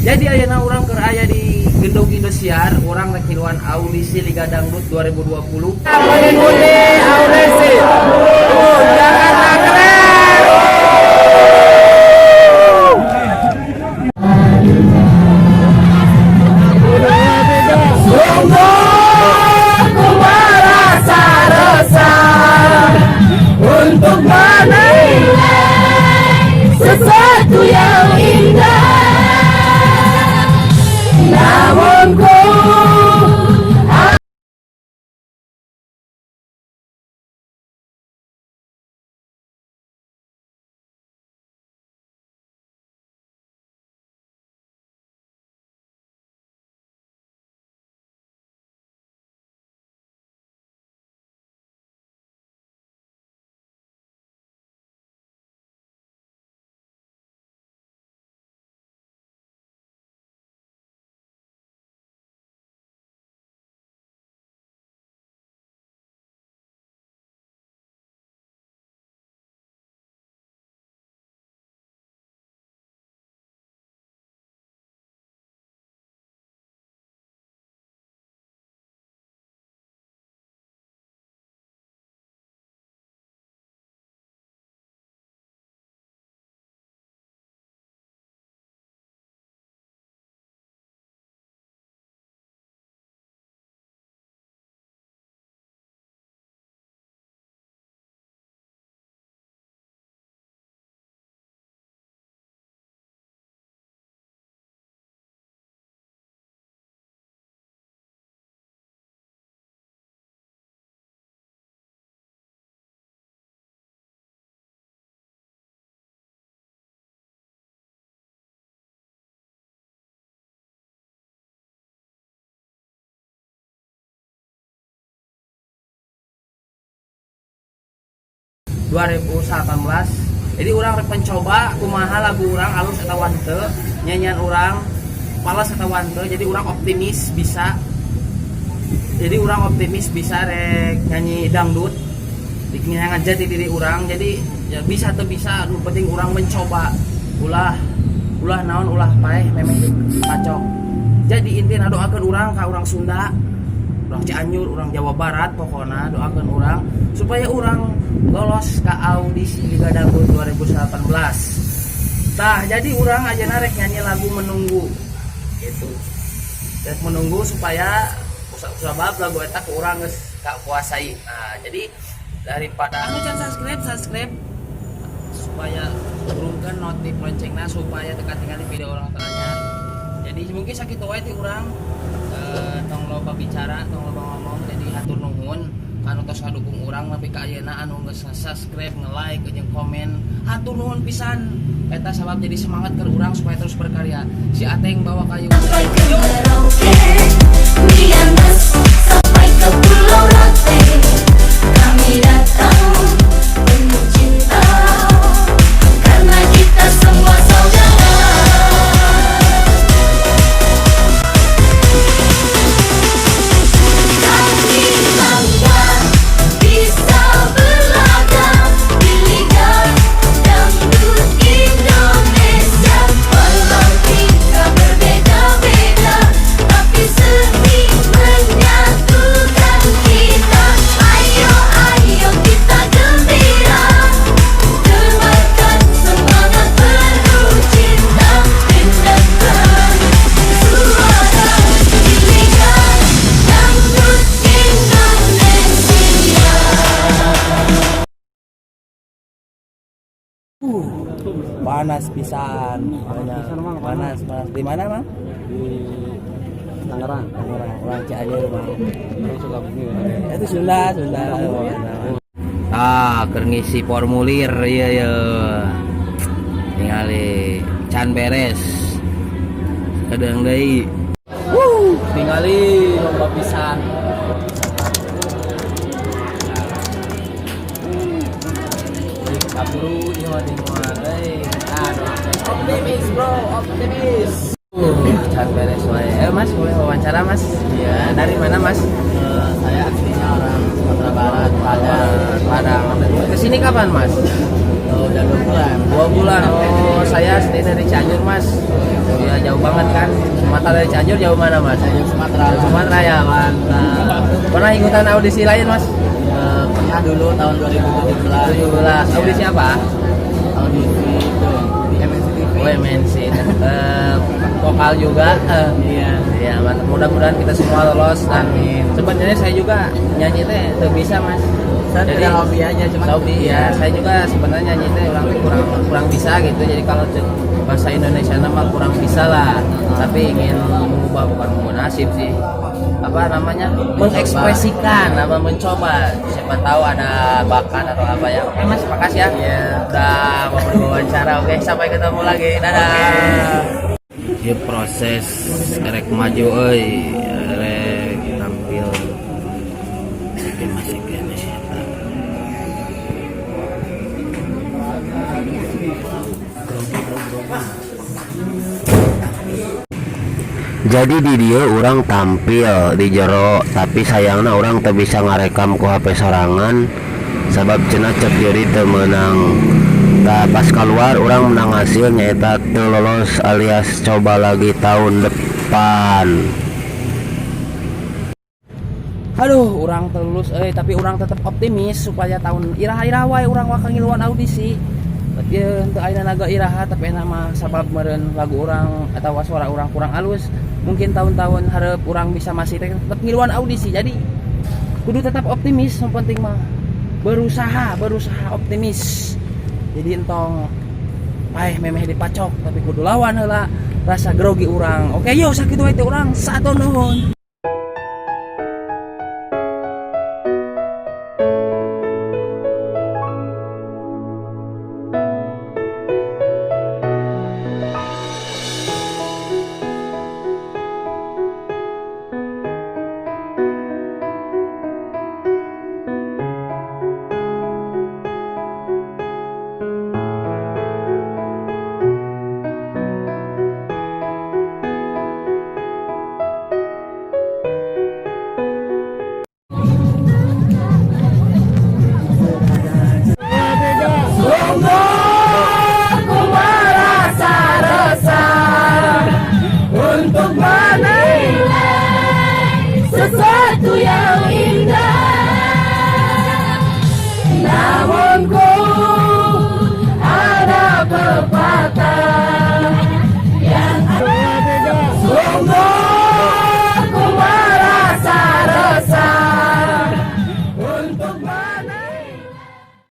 Jadi ayeuna urang keur aya di Gedung Indosiar, urang rek ngiluan audisi Liga Dangdut 2020. Mengikuti audisi. Jakarta keren. Sungguh ku merasa resah untuk menilai sesuatu yang indah, namun ku 2018. Jadi urang rek mencoba kumaha lagu urang, alus atau henteu, nyanyian urang fales atau henteu. Jadi urang optimis bisa, jadi urang optimis bisa rek nyanyi dangdut di jati diri urang. Jadi ya bisa atau bisa, nu penting urang mencoba, ulah ulah naon, ulah paeh memeh pacok. Jadi intinya doakan urang ka urang Sunda, urang Cianjur, urang Jawa Barat, pokoknya doakan urang supaya urang lolos ke audisi Liga Dangdut 2018. Tah, jadi urang aja rek nyanyi lagu Menunggu gitu, rek menunggu supaya sebab lagu eta ku urang geus kuasai. Nah, jadi daripada anu can subscribe, subscribe supaya turunkan notif loncengnya supaya teu katinggalan video urang teranyar. Jadi mungkin sakitu wae ti urang, tong loba bicara, tong loba ngomong. Jadi hatur nuhun kanu tos ngadukung urang nepi ka ayeuna, anu geus subscribe, nge-like, jeung komen. Hatur nuhun pisan, eta sabab jadi semangat ke urang supaya terus berkarya. Si Ateng bawa kayu. Sampai ke Merauke, Miangas, sampai ke Pulau Rote. Kami datang penuh cinta karena kita semua saudara. Kami bangga bisa berlaga di Liga Dangdut Indonesia. Walau kita berbeda-beda, tapi seni menyatukan kita. Ayo, ayo kita gembira, tebarkan semangat penuh cinta. Dendangkan suara di Liga Dangdut Indonesia. Panas pisan panas panas panas. Di mana, Mang? Di Tangerang. Tangerang. Urang Cianjur, Mang. Orang Sukabumi. Itu Sunda, Sunda. Ah, keur ngisi formulir, iya ya. Tingali can beres. Kadang deui. Wuh, tingali lomba pisan. Kaburu ieu mah moal euy. Aduh, optimis bro, optimis. Can beres wae. Eh, Mas, boleh wawancara, Mas? Iya, dari mana, Mas? Saya aslinya orang Sumatera Barat, Padang. Padang. Kesini kapan, Mas? Oh, udah 2 bulan. 2 bulan. Oh, saya asli dari Cianjur, Mas. Ya, jauh. Jauh banget kan? Sumatera, dari Cianjur jauh mana, Mas? Cianjur, Sumatera. Sumatera ya, mantap. Pernah ikutan audisi lain, Mas? Pernah dulu tahun 2017. 17. Audisi apa? Audisi itu di MNC TV. Oh, MNC. Vokal juga. Iya. Iya, mantap. Mudah-mudahan kita semua lolos dan Amin. sebenarnya saya juga nyanyi teh teu bisa, Mas. Saya tidak hobi aja, cuma hobi ya. Saya juga sebenarnya nyanyi teh urang teh kurang kurang bisa gitu. Jadi kalau cek bahasa Indonesia mah kurang bisa lah. Tapi ingin mengubah, bukan mengubah nasib sih. Apa namanya? Mengekspresikan, apa, mencoba. Siapa tahu ada bakat atau apa ya. Oke, Mas, makasih ya. Iya. Udah mau diwawancara. Oke, sampai ketemu lagi. Dadah. Ya, proses rek maju euy, rek tampil tapi masih keneh eta. Grogi, bro, grogi. Jadi di dieu urang tampil di jero, tapi sayangna urang teu bisa ngarekam ku HP sorangan sabab cenah cek juri teu meunang. Tah, pas keluar urang menang, hasil nyaeta teu lolos alias coba lagi tahun depan. Aduh, urang teu lulus euy, tapi urang tetap optimis supaya tahun iraha-iraha wae urang bakal ngiluan audisi. Ieu henteu ayeuna naga iraha, tapi enak mah sabab meureun lagu urang atau suara urang kurang halus. Mungkin tahun-tahun hareup urang bisa masih tetap ngiluan audisi. Jadi kudu tetap optimis, yang penting mah berusaha, berusaha optimis. Jadi entong paeh memeh dipacok, tapi kudu lawan heula rasa grogi urang. Oke, yo, sakitu wae teh urang. Satu nuhun. Ku merasa resah untuk menilai sesuatu yang indah, namun ku ada pepatah yang sungguh